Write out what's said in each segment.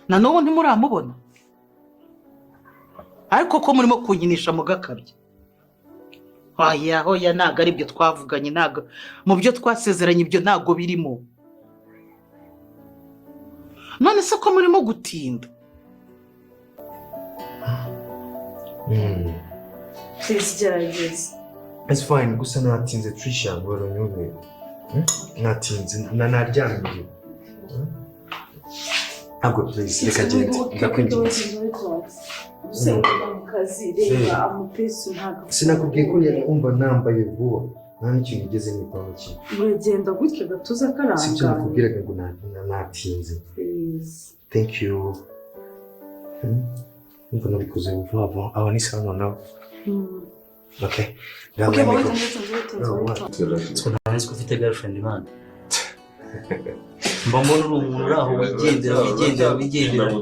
Na n'ubu ntimuramubona, ariko ko murimo kunkinisha mugakabya. Oya, oya, ntabwo ari ibyo twavuganye, ntabwo mu byo twasezeranye ibyo ntabwo birimo. None se ko murimo gutinda? Please, gerageza. It's fine, gusa natinze, Trisha, ngo unyumve. Natinze na naryamye. Ntabwo, please, reka gende, ndakwinginze. Use ukujya mu kazi, reba amapesi ntabwo. Sinakubwiye ko umva nambaye vuba, nta n'ikintu nigeze nitaho kimwe. Uragenda gutyo agatuza Sibyo? Karangaye. Nakubwiraga ngo natinze. Please. Thank you. Umva, nabikoze vuba vuba, aho ni sawa noneho. Okay. Now Okay, let me wait, go. wait, wait, Oh, wait. what? So ntazi ko ufite girlfriend, man. Mba mbona uri umuntu uri aho wigendera, wigendera, wigendera.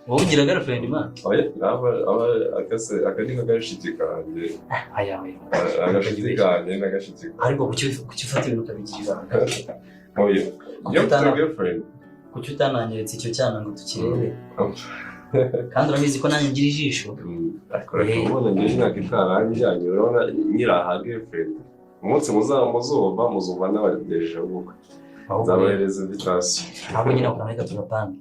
Wowe ugira girlfriend, man? Oya, aba akase aka ni nk'agashiki kanjye. Aya, aya. Agashiki kanjye n'agashiki. Ariko kuki ufata ibintu ukabigira ibanga? Oya, Kuki iyo mfite utana girlfriend. Kuki utananyeretse icyo cyana ngo tukirebe? Kandi urabizi ko nanjye ngira ijisho. Ariko reka, ubona njye imyaka itaranjyanye, urabona nyiri aha girlfriend, umunsi muzaba muzumva muzumva n'abadeje ubukwe. Ahubwo nzabahereza invitation. Ahubwo nyine ako kantu reka tugapange.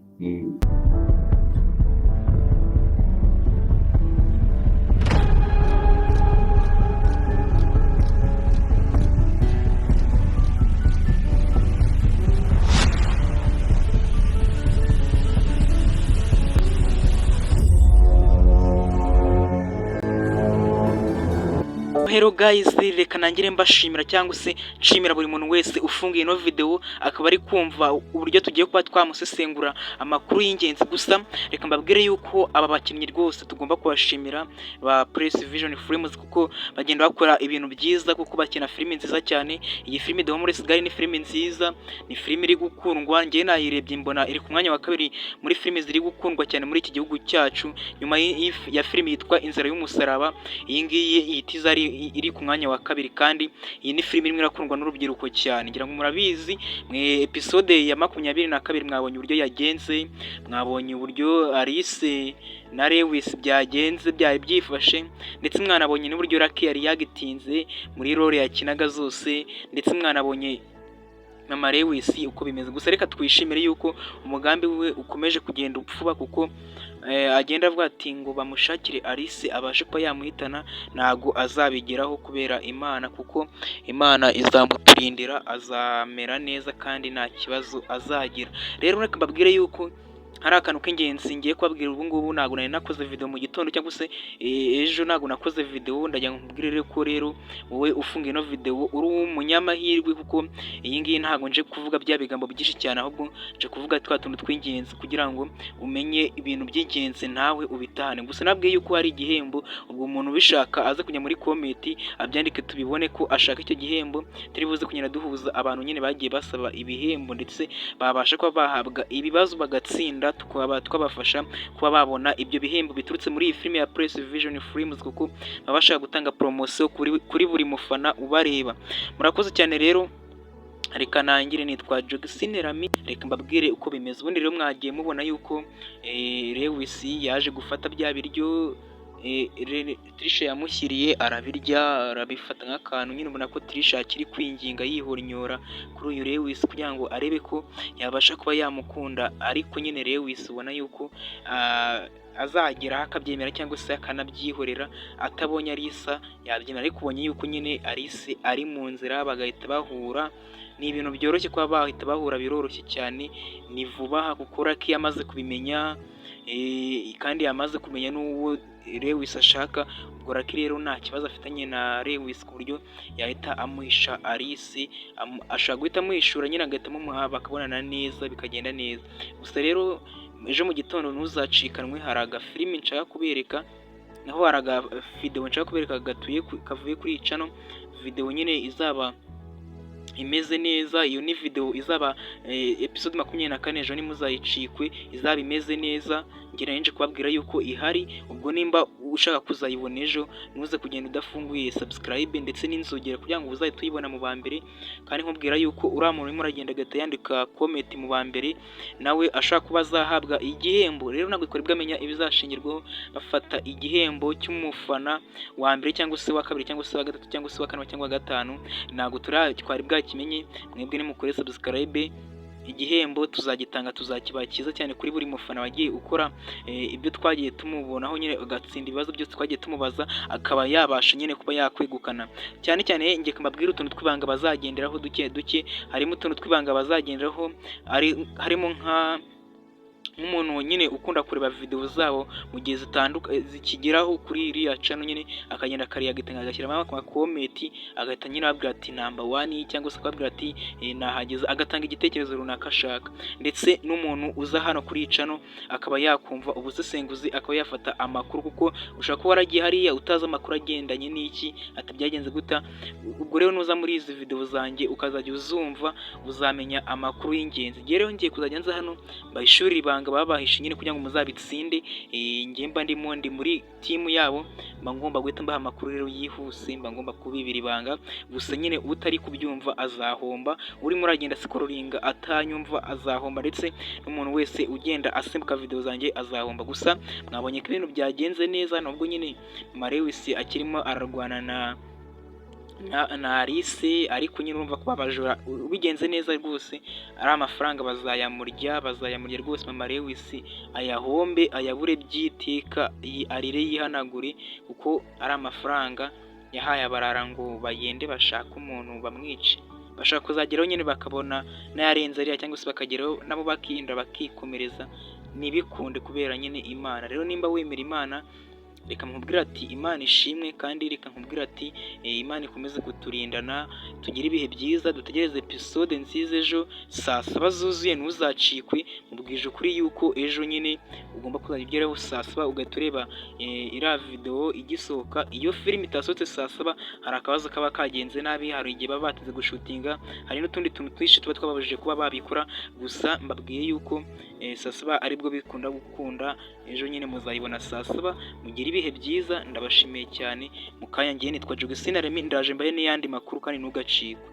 Hello guys, reka nangire mbashimira cyangwa se nshimira buri muntu wese ufunguye ino video akaba ari kumva uburyo tugiye kuba twamusesengura amakuru y'ingenzi. Gusa reka mbabwire yuko aba bakinnyi rwose tugomba kubashimira ba Press Vision Films, kuko bagenda bakora ibintu byiza, kuko bakina filimi nziza cyane. Iyi filimi The Homeless Girl ni filimi nziza, ni filimi iri gukundwa. Njyewe nayirebye mbona iri ku mwanya wa kabiri muri filimi ziri gukundwa cyane muri iki gihugu cyacu, nyuma ya filimi yitwa Inzira y'Umusaraba. Iyi ngiyi ihita iza ari iri ku mwanya wa kabiri, kandi iyi ni filimi irimo irakundwa n'urubyiruko cyane. Ngira ngo murabizi, mwe episode ya 22 mwabonye uburyo yagenze, mwabonye uburyo Alice na Lewis byagenze, byari byifashe, ndetse mwanabonye n'uburyo Lucky yari yagitinze muri role yakinaga zose, ndetse mwanabonye Mama Lewis uko bimeze. Gusa reka twishimire yuko umugambi we ukomeje kugenda upfuba, kuko agenda avuga ati ngo bamushakire Alice abashe kuba yamuhitana. Ntago azabigeraho kubera Imana, kuko Imana izamuturindira, azamera neza kandi nta kibazo azagira. Rero reka mbabwire yuko hari akantu k'ingenzi ngiye kubabwira ubu ngubu. Ntabwo nari nakoze video mu gitondo cyangwa se ejo ntabwo nakoze video. Ndagira ngo nkubwire rero ko rero wowe ufunga ino video uri umunyamahirwe, kuko iyi ngiyi ntabwo nje kuvuga bya bigambo byinshi cyane, ahubwo nje kuvuga twa tuntu tw'ingenzi kugira ngo umenye ibintu by'ingenzi nawe ubitahane. Gusa nabwiye yuko hari igihembo, ubwo umuntu ubishaka aze kujya muri comment abyandike tubibone ko ashaka icyo gihembo. Turi buze kugenda duhuza abantu nyine bagiye basaba ibihembo, ndetse babasha kuba bahabwa ibibazo bagatsinda, tukaba twabafasha kuba babona ibyo bihembo biturutse muri iyi filime ya Press Vision Films, kuko baba bashaka gutanga poromosiyo kuri buri mufana ubareba. Murakoze cyane rero, reka nangire. Nitwa Jogisine Rami, reka mbabwire uko bimeze. Ubundi rero mwagiye mubona yuko Lewis yaje gufata bya biryo Trisha yamushyiriye, arabirya, arabifata nk'akantu nyine. Ubona ko Trisha akiri kwinginga yihonyora kuri uyu Lewis kugira ngo arebe ko yabasha kuba yamukunda, ariko nyine Lewis ubona yuko azageraho akabyemera cyangwa se akanabyihorera. Atabonye Alice yabyemera, ariko ubonye yuko nyine Alice ari mu nzira bagahita bahura. Ni ibintu byoroshye kuba bahita bahura, biroroshye cyane, ni vuba aha, kuko Lucky yamaze kubimenya kandi yamaze kumenya n'uwo Lewis ashaka. Ubwo Lucky rero nta kibazo afitanye na Lewis ku buryo yahita amuhisha Alice, ashobora guhita amuhishura nyine agahita amumuha bakabonana neza bikagenda neza. Gusa rero ejo mu gitondo ntuzacikanwe, hari agafilimi nshaka kubereka, naho hari agavidewo nshaka kubereka gatuye kavuye kuri iyi channel, videwo nyine izaba imeze neza. Iyo ni videwo izaba episode 24, ejo ntimuzayicikwe, izaba imeze neza. Njye nari nje kubabwira yuko ihari. Ubwo nimba ushaka kuzayibona ejo, ntuze kugenda udafunguye subscribe ndetse n'inzogera kugira ngo uzahite uyibona mu ba mbere. Kandi nkubwira yuko uriya muntu urimo uragenda agahita yandika comment mu ba mbere, nawe ashaka kuba azahabwa igihembo. Rero ntabwo twari bwamenya ibizashingirwaho bafata igihembo cy'umufana wa mbere cyangwa se wa kabiri cyangwa se wa gatatu cyangwa se wa kane cyangwa wa gatanu, ntabwo twari bwakimenye. Mwebwe nimukore subscribe, igihembo tuzagitanga, tuzakibaha cyiza cyane kuri buri mufana wagiye ukora ibyo twagiye tumubonaho nyine, agatsinda ibibazo byose twagiye tumubaza, akaba yabasha nyine kuba yakwegukana. Cyane cyane njye mbabwira utuntu tw'ibanga bazagenderaho duke duke. Harimo utuntu tw'ibanga bazagenderaho, harimo nka nk'umuntu nyine ukunda kureba video zabo mu gihe zitandukanye zikigeraho kuri iriya channel nyine, akagenda akareactinga, agashyiramo amacomment, agahita nyine ababwira ati "Number one", cyangwa se akababwira ati "Nahageze", agatanga igitekerezo runaka ashaka. Ndetse n'umuntu uza hano kuri iyi channel akaba yakumva ubusesenguzi, akaba yafata amakuru, kuko ushobora kuba waragiye hariya utazi amakuru agendanye n'iki, ati byagenze guta. Ubwo rero nuza muri izi video zanjye ukazajya uzumva, uzamenya amakuru y'ingenzi. Njye rero ngiye kuzajya nza hano mbahishurire ibanga babahishe nyine kugira ngo muzabitsinde. Njye mba ndimo, ndi muri team yabo, mba ngomba guhita mbaha amakuru rero yihuse, mba ngomba kubibira ibanga. Gusa nyine utari kubyumva azahomba, urimo uragenda ascrollinga atanyumva azahomba, ndetse n'umuntu wese ugenda asimbuka video zanjye azahomba. Gusa mwabonye ko ibintu byagenze neza, nubwo nyine Malewis akirimo ararwana na Alice, ariko nyine urumva ko abajura bigenze neza rwose, ari amafaranga bazayamurya, bazayamurya rwose. Mama Lewis ayahombe, ayabure by'iteka, arire yihanagure, kuko ari amafaranga yahaye abarara ngo bagende bashake umuntu bamwice. Bashaka kuzageraho nyine bakabona n'ayarenze ariya, cyangwa se bakageraho nabo bakirinda bakikomereza, ntibikunde kubera nyine Imana. Rero nimba wemera Imana, reka nkubwire ati Imana ishimwe, kandi reka nkubwire ati Imana ikomeze kuturindana, tugire ibihe byiza, dutegereze episode nziza ejo saa 7 zuzuye, ntuzacikwe. Mubwije ukuri yuko ejo nyine ugomba kuzajya ugeraho saa 7 ugahita ureba iriya video igisohoka. Iyo filime itasohotse saa 7, hari akabazo kaba kagenze nabi, hari igihe baba batinze gushootinga, hari n'utundi tuntu twinshi tuba twababujije kuba babikora. Gusa mbabwiye yuko saa 7 aribwo bikunda gukunda, ejo nyine muzayibona saa 7. Mugire ibihe byiza, ndabashimiye cyane. Mu kanya ngiye nitwa Jogisina Remy, ndaje mbahe n'iyandi makuru kandi ntugacikwe.